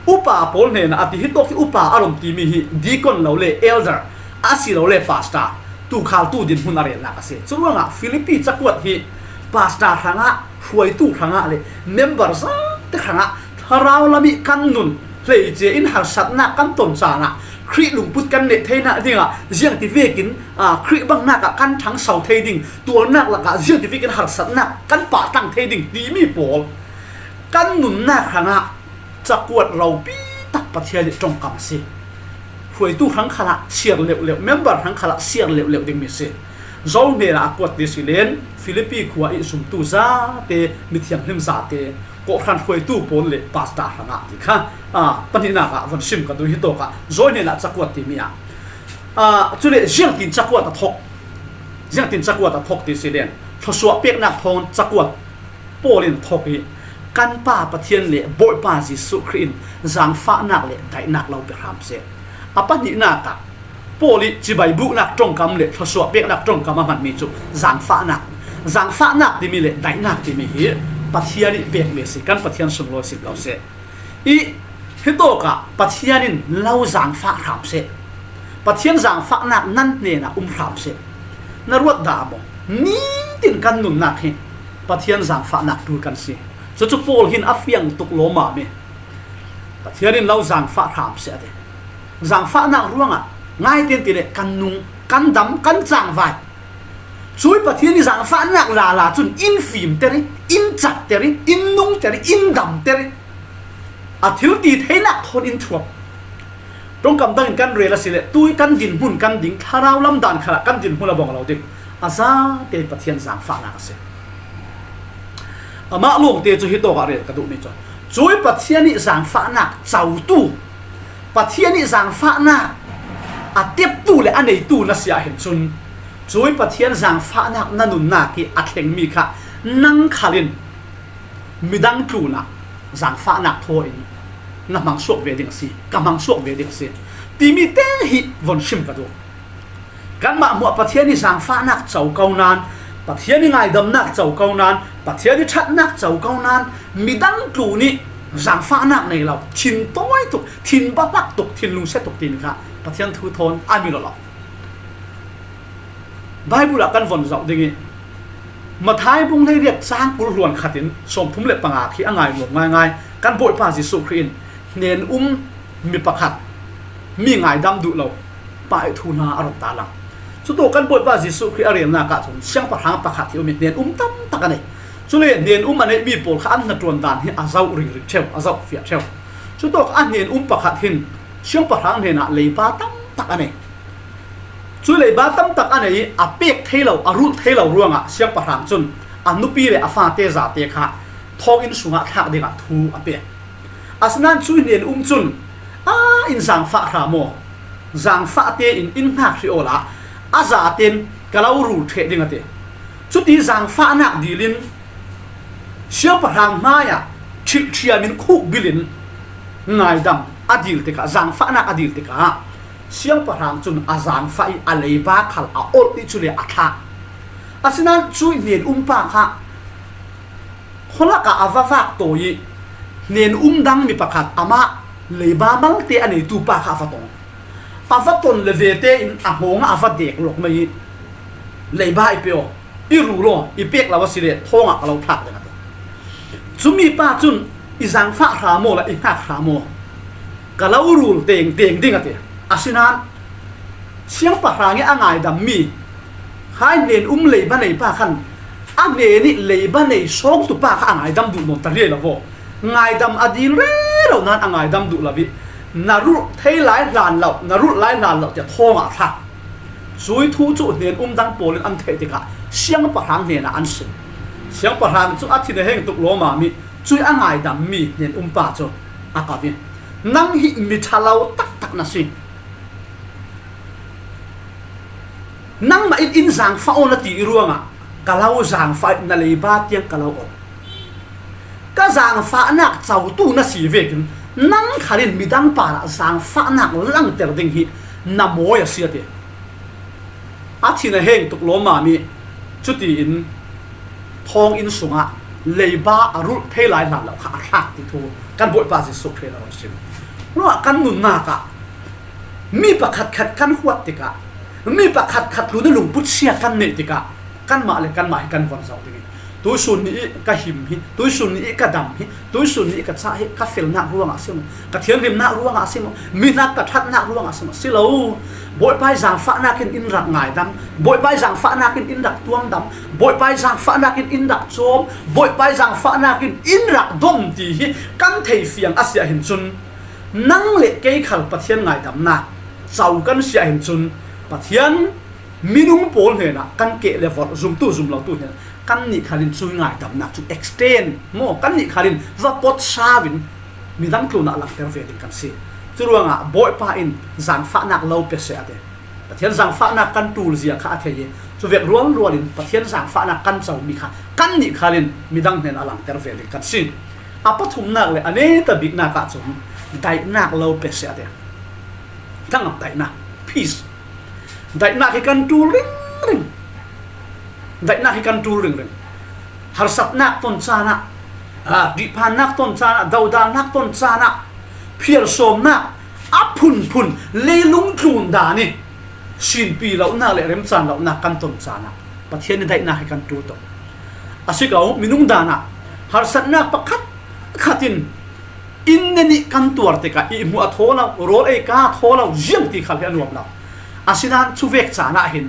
upa pawl hnenah a ti, hitawk hi upa a rom timi hi deacon lo le elder, asilole pastor, tuukhaltu dinhmun a relnak a si. Curuangah Filipi cakuat hi pastor hrangah, hruaitu hrangah le member zate hrangah thlarau lam i kan nun hleice in harsatnak kan ton caan ah Khrih lungput kan neh theinak dingah ziangti vekin, aa, Khrih bangnak ah kan ṭhangso thei ding, tuarnak lakah ziangti vekin harsatnak kan pahtang thei ding timi pawl kan nunnak hrangah cakuat ropi tak Pathian i ṭongkam a si. Hruaitu hrang khalah siar leuhleuh, member hrang khalah siar leuhleuh dingmi a si. Zo hnenah a kuat ti si len, Filipi khua i zumtu zate, mithianghlim zate, kawhhran hruaitu pawl le pastor hrangah ti kha, aa, pahnihnak ah von sim ka duh. Hitawk ah Zo hnenah cakuat timi ah, aa, cule ziangtin cakuat a thok, ziangtin cakuat a thok ti si len, thluasuah peknak thawn cakuat Paul in thok i, kan Pa Pathian le Bawipa Jesuh Khrih in zaangfahnak le daihnak lo pe hram seh. A pahnihnak ah Paul i cibai buknak ṭongkam le thluasuah peknak ṭongkam a hmanmi cu zaangfahnak, zaangfahnak timi le daihnak timi hi Pathian i pekmi a si, kan Pathian sunglawi si ko seh. I hitawkah Pathian in lo zaangfah hram seh. Pathian zaangfahnak nan hnenah um hram seh. Na ruat dah maw? Nitin kan nunnak hi Pathian zaangfahnak ṭul kan si. Cucu Paul hin a fiang tuk lawmmam i Pathian in lo zaangfah hram seh a ti. Zaangfahnak ruangah ngaiten ti le kan nung, kan dam, kan cangvai. Cui Pathian i zaangfahnak lala cun in fimter i, in catter i, in nungter i, in damter i, a thil ti theinak thawn in thuak. Ṭongkam dangin kan rel a si le, tui kan dinhmun kan ding, thlarau lam dan khalah kan dinhmun a bawng lo ding. A zate Pathian zaangfahnak a si. Amah lawngte cu hitawkah rel ka duhmi cu, cui Pathian i zaangfahnak cotu, Pathian i zaangfahnak a teptu le a neitu na si ah hin cun, cui Pathian zaangfahnak na nunnak i a thlengmi kha nang khal in midang tlunah zaangfahnak thaw in na hmangsuak ve ding a si, ka hmangsuak ve ding a si timi te hi von sim ka duh. Kanmah hmuah Pathian i zaangfahnak co ko nan, Pathian i ngaidamnak co ko nan, Pathian i ṭhatnak co ko nan, midang tlun i zaangfahnak nei lo, thin tawi tuk, thin bahlak tuk, thinlung sia tuk timi kha Pathian thu thawn a mi lo lo. Baibal ah kan von zoh ding i, Matthai bung hleiriat cang kul hluan khat in sawmthum le panga khi a ngai nuam ngaingai. Kan Bawipa Jesuh Khrih in hnen um mi pakhat, mi ngaidam duh lo pa i thuhla a ron ta lang. Cutu kan Bawipa Jesuh Khrih a relnak ah cun siangpahrang pakhat hi um i hnen um tam tak a nei. Cule hnen um a neih mi pawl kha an hnaṭuan dan hi a zoh ringring ṭheu, a zoh fiah ṭheu. Cutawk a hnen um pakhat hin siangpahrang hnenah leiba tam tak a nei. Cu leiba tam tak a nei i a pek thei lo, a rulh thei lo ruangah siangpahrang cun a nupi le a fate zate kha thawnginn sungah thlak dingah thu a pek. Asinain cui hnen um cun, "A in zaangfah hram aw, zaangfah tein in hngak hrih awla a zaten ka lo rul ṭheh ding," a ti. Cuti zaangfahnak dilin siangpahrang hmaiah ṭhilh ṭhiamin khukbilin ngaidam a dil tikah, zaangfahnak a dil tikah siangpahrang cun a zaangfah i a leiba khal a olh i cule a thlah. Asinain cui hnen um pa kha khualakah a va vak tawi i hnen um dang mi pakhat amah leiba malte a neitu pa kha a va ton. A va ton le vete in a hngawngah a va dek lawk mai i, "Leiba i pe aw, i rul aw, i pek lo asile thawngah ka lo thlak ding," a ti. Cumi pa cun, "I zaangfah hram aw le i hngak hram aw, ka lo rul tengteng ding," a ti. Asinain siangpahrang i a ngaidammi, hai hnen um leiba nei pa khan a hnen i leiba nei sawngtu pa kha a ngaidam duh nawn ta riai lo vaw. Ngaidam a dil rero nain a ngaidam duh lo i, "Na rulh thei lai hlan lo, na rulh lai hlan lo," tiah thawngah a thlak. Cui thu cu hnen um dang pawl in an theih tikah siangpahrang hnenah an sim. Siangpahrang cu a thin a heng tuk lawmam i cui a ngaidammi hnen um pa cu a kap i, "Nang hi mi ṭha lo taktak na si. Nangmah in in zaangfah aw na ti i ruangah ka lo zaangfah i na leiba tiang ka lo olh. Ka zaangfahnak cotu na si vekin nang khalin midang parah zaangfahnak langter ding hi na mawi a si," a ti. A thin a heng tuk lawmam i cutiin thawnginn sungah leiba a rulh thei lai hlan lo kha a thlak ti thu kan Bawipa Jesuh Khrih in a rung sim. Ruah kan nunnak ah mi pakhatkhat kan huat tikah, mi pakhatkhat tlun i lungput sia kan neih tikah kanmah le kanmah hi kan von zoh ding i, "Tuisun ni i ka him hi, tuisun ni i ka dam hi, tuisun ni i ka cah hi, ka felnak ruangah a si maw, ka thianghlimnak ruangah a si maw, mi hnak ka ṭhatnak ruangah a si maw, si lo. Bawipa i zaangfahnak in in rak ngaidam, Bawipa i zaangfahnak in in rak tuamdam, Bawipa i zaangfahnak in in rak cawm, Bawipa i zaangfahnak in in rak dom," ti hi kan thei fiang a si ahhin cun, nang le kei khal Pathian ngaidamnak co kan si ahhin cun, Pathian minung pawl hnenah kan keh le vorh, zumtu zumlotu hnenah kannih khalin cui ngaidamnak cu extend maw, kannih khalin va pawt sau in midang tlunah langter ve ding kan si. Curuangah Bawipa in zaangfahnak lo pe seh a ti. Pathian zaangfahnak kan ṭul zia kha a thei i, cuvek rualrual in Pathian zaangfahnak kan comi kha kannih khalin midang hnenah langter ve ding kan si. A pathumnak le a neita biknak ahcun daihnak lo pe seh a ti. Hnangam daihnak, peace. Daihnak hi kan ṭul ringring. Daihnak hi kan ṭul ringring. Harsatnak ton caan ah, aa, ṭihphannak ton caan ah, dodalnak ton caan ah, phiarsawmnak a phunphun leilung tlun dan i sinpi lonak le remcaan lonak kan ton caan ah Pathian i daihnak hi kan ṭul tuk. A si ko, minung dan ah harsatnak pakhat khat in inn ne nih kan tuar tikah ihmuh a thaw lo, rawl ei ka thaw lo, ziang ti khal hi a nuam lo. Asinain cuvek caan ah hin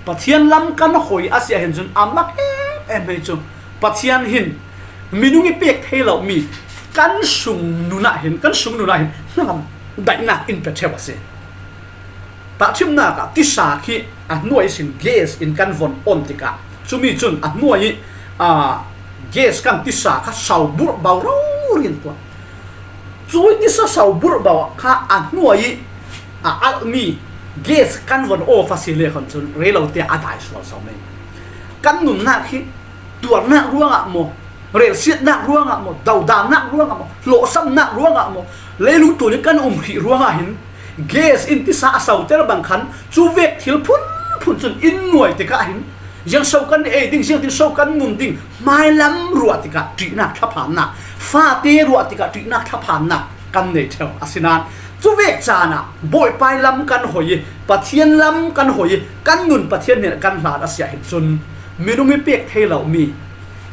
Pathian lam kan hoi a si ahhin cun a mak em em hi cu. Pathian hin minung i pek thei lomi kan sung nun ah hin, kan sung nun ah hin hnangam daihnak in pe ṭheu a si. Tahṭhimnak ah tisa khi a hnuai ihsin gas in kan von on tikah cumi cun a hnuai i, aa, gas kan tisa kha sau burh bau rori in tuah. Cui tisa sau burh bau kha a hnuai i a alhmi gas kan von off a si le khan cun rei lo tiah a dai sual sau mai. Kan nunnak hi tuarnak ruangah maw, relsiatnak ruangah maw, dodalnak ruangah maw, hlawhsamnak ruangah maw, leilung tlun i kan um hrih ruangah hin gas in tisa a sauter bang khan cuvek thil phunphun cun in nuai tikah hin ziang so kan ei ding, ziangtin so kan nun ding, hmailam ruah tikah ṭihnak thlaphannak, fate ruah tikah ṭihnak thlaphannak kan nei ṭheu. Asinain cuvek caan ah Bawipa i lam kan hoi i, Pathian lam kan hoi i, kan nun Pathian hnenah kan hlan a si ahhin cun minung i pek thei lomi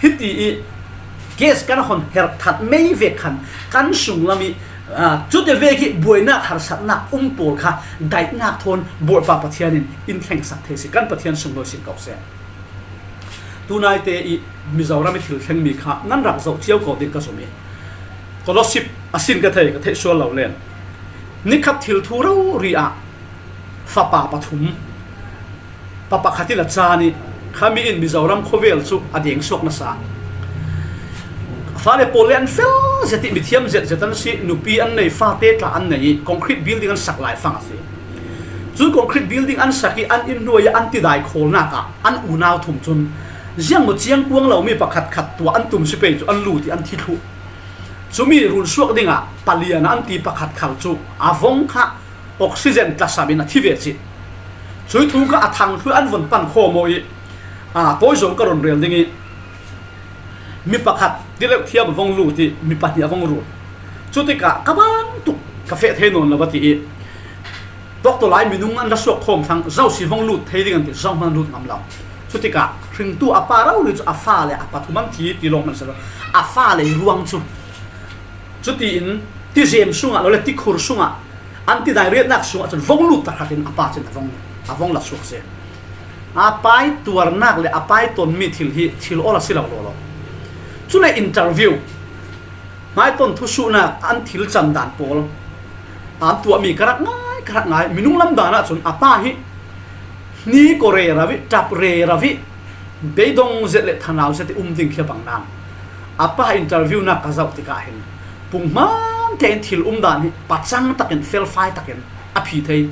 hiti i gas kan hon herh that mei vek khan kan sunglam i, aa, cute vek i buainak harsatnak um pawl kha daihnak thawn Bawipa Pathian in in thlengsak thei si. Kan Pathian sunglawi sin ko seh. Tunaite i Mizoram i thil thleng mi kha nan rak zoh cio ko ding ka zum i, Kolosip a sin ka thei, ka theih sual lo len. Nikhat thil thu rori ah fapa pathum, pa pakhat in a caan i, khami in Mizoram khuavel cu a deng suak nasa. A fale pawl le an fel zet i mithiam zet zet an si, nupi an nei, fate tla an nei i concrete building an sak lai fang a si. Cu concrete building an sak i an inn hnuai ah an tidai khawlnak ah an unau thum cun ziangmaw ciang kuang lomi pakhat khat tuah an tum si pei cu an lut i an thi thluh. Cumi run suak dingah palian ah an ti pakhat khal cu a vong kha oxygen tlasam in a thi ve cih. Cui thu kha a thang thlu an von pan khawm aw i, aa, tawi zong ka run rel ding i, mi pakhat ti leuh thiam a vong lut i mi pahnih a vong run. Cutikah ka bang tuk ka feh thei nawn lo va ti i, doctor lai minung an ra suak khawm thlang, zosi vong lut thei ding an ti, zong hman lut ngam lo. Cutikah hringtu a pa rori cu a fale a pathum an thi ti lawng hman si lo, a fale ruang cu. Cutiin tizem sungah lo le tikhur sungah an tidai riatnak sungah cun vong lut tahratin a pa cin a vong, a vong la suak si. A pai tuarnak le a pai tonmi thil hi thil awl a si lo law law. Cule interview, hmaiton thusuhnak an thil can dan pawl an tuahmi ka rak ngai, ka rak ngai. Minung lam dan ahcun a pa hi hni kaw rero i, ṭap rero i, beidong zet le thanau zet i um ding khi a bang nan. A pa interview nak ka zoh tikah hin punghman tein thil um dan hi pacang takin, felfai takin a phi thei.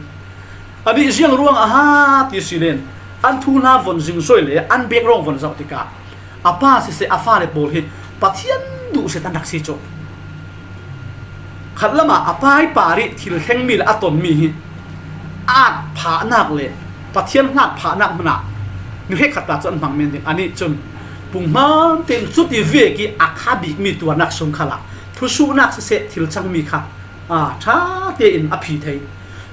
A nih ziang ruang a ha ti si len, an thu hna von zingzoi le an background von zoh tikah a pa siseh, a fale pawl hi Pathian duh zet an rak si cu. Khatlam ah a pai par i thil thlengmi le a tonmi hi at phahnak le Pathian hngak phahnak hmanh ah mi hrekkhat ta cu an hmang men ding. Anih cun punghman tein cuti vek i a kha bikmi tuarnak sung khal ah thusuhnak siseh, thil cangmi kha aa, ṭha tein a phi thei.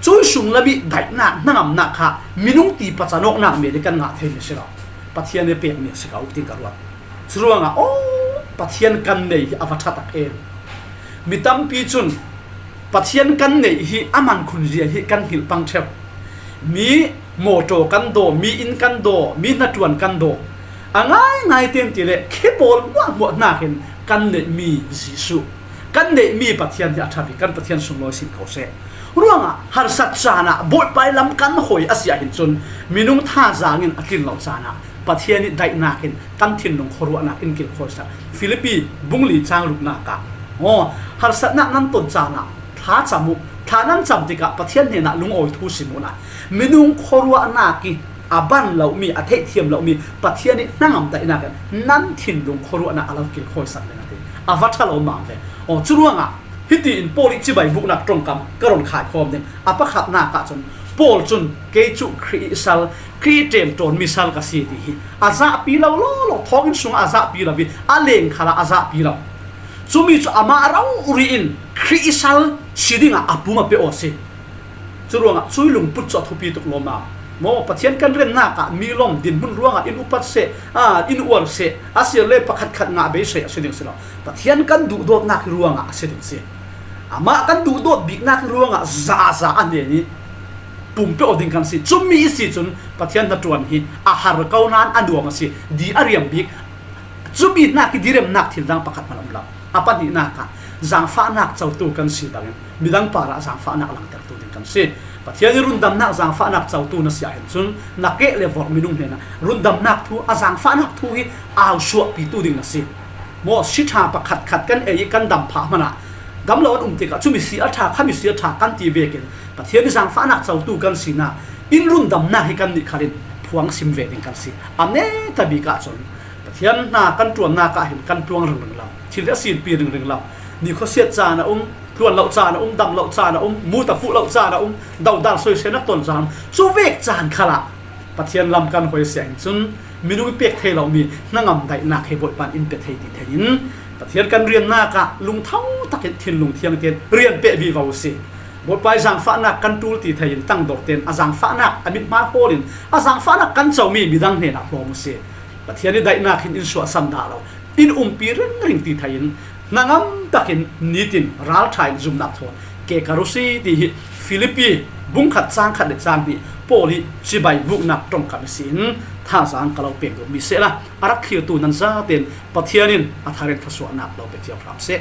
Cui sung lam i daihnak, hnangamnak kha minung ti pacan awknak men i kan ngah theimi a si lo. Pathian i pekmi a si ko, tiin ka ruat. Curuangah, aw, Pathian kan nei hi a va ṭha tak em. Mi tampi cun Pathian kan neih hi a man khun zia hi kan hngilh pang ṭheu. Mi mawṭaw kan daw, mi inn kan daw, mi hnaṭuan kan daw. A ngaingai tein ti le khi pawl hmuahhmuah hnakin kan neihmi Jesuh, kan neihmi Pathian hi a ṭha bik, kan Pathian sunglawi sin ko seh. Ruangah harsat caan ah Bawipa ih lam kan hoi a si ahhin cun minung thazaang in a tlin lo caan ah Pathian ih daihnak in kan thinlung khuaruahnak in kilkhawisak. Filipi bung li cang ruknak ah, aw, harsatnak nan ton caan ah thlacam uh, thla nan cam tikah Pathian hnenah lungawi thu sim uhla, minung khuaruahnak ih a ban lomi, a theihthiam lomi Pathian ih hnangam daihnak in nan thinlung khuaruahnak a lo kilkhawisak ding a ti. A va ṭha lo mang ve. Aw, curuangah hitiin Paul ih cibai buknak ṭongkam ka run khaikhawm ding. A pakhatnak ahcun Paul cun, "Kei cu Khrih ih sal, Khrih ih ṭemṭawnmi sal ka si," ti hi a zahpi lo lawlaw, thawnginn sungah a zahpi lo ih a leng khalah a zahpi lo. Cumi cu amah rori in Khrih ih sal si dingah a pum a pe aw si. Curuangah cui lungput cu a thupi tuk lawmmam. Maw, Pathian kan riannak ah mi lawm dinhmun ruangah in upat seh, aa, in uar seh, a si le pakhatkhat ngah beisei a si ding si lo. Pathian kan duhdawtnak hi ruangah a si ding si. Amah kan duhdawt biknak hi ruangah zaza a hnen ih pumpe aw ding kan si. Cumi ih si cun Pathian hnaṭuan hi a har ko nain a nuam a si. Di a riam bik. Cumi hnak hi diremnak thil dang pakhat hmanh a um lo. A pahnihnak ah zangfahnak cotu kan si bangin midang parah zangfahnak langtertu ding kan si. Pathian ih rundamnak zangfahnak cotu na si ahhin cun na keh le vorh minung hnenah rundamnak thu, a zangfahnak thu hi au suahpitu ding na si. Maw, si ṭha pakhatkhat kan ei ih kan dam phah hmanh ah dam lo an um tikah cumi si a ṭha, khami si a ṭha kan ti vekin Pathian ih zangfahnak cotu kan sinak in rundamnak hi kannih khal in phuang sim ve ding kan si. A neta bik ahcun Pathian hna kan ṭuannak ah hin kan ṭuang ringring lo. Thil hi a silpi ringring lo. Nikhuasiat caan a um, ṭuan lo caan a um, dam lo caan a um, muta fuh lo caan a um, dodal soisel nak ton caan a um. Cu vek caan khalah Pathian lam kan hoi a si ahhin cun minung ih pek thei lomi hnangam daihnak hi Bawipa in pe thei ti thei in Pathian kan riannak ah lungtho takin thinlung thiang tein rian peh vivo a si. Bawipa ih zangfahnak kan ṭul ti thei in tangdor tein a zangfahnak a mithmai hawl in a zangfahnak kan comi midang hnenah hlawm a si. Pathian ih daihnak hin in suahsan dah lo, in umpi ringring ti thei in hnangam takin nitin ralṭha in zumnak thawn ke ka ru si ti hi Philippi bung khat chang khat le chang hnih Paul hi cibai buknak ṭongkam ihsin thazaang ka lo pek duh mi sehla, a rak thlirtu nan zaten Pathian in a thar in thluasuahnak lo pe thiam hram seh.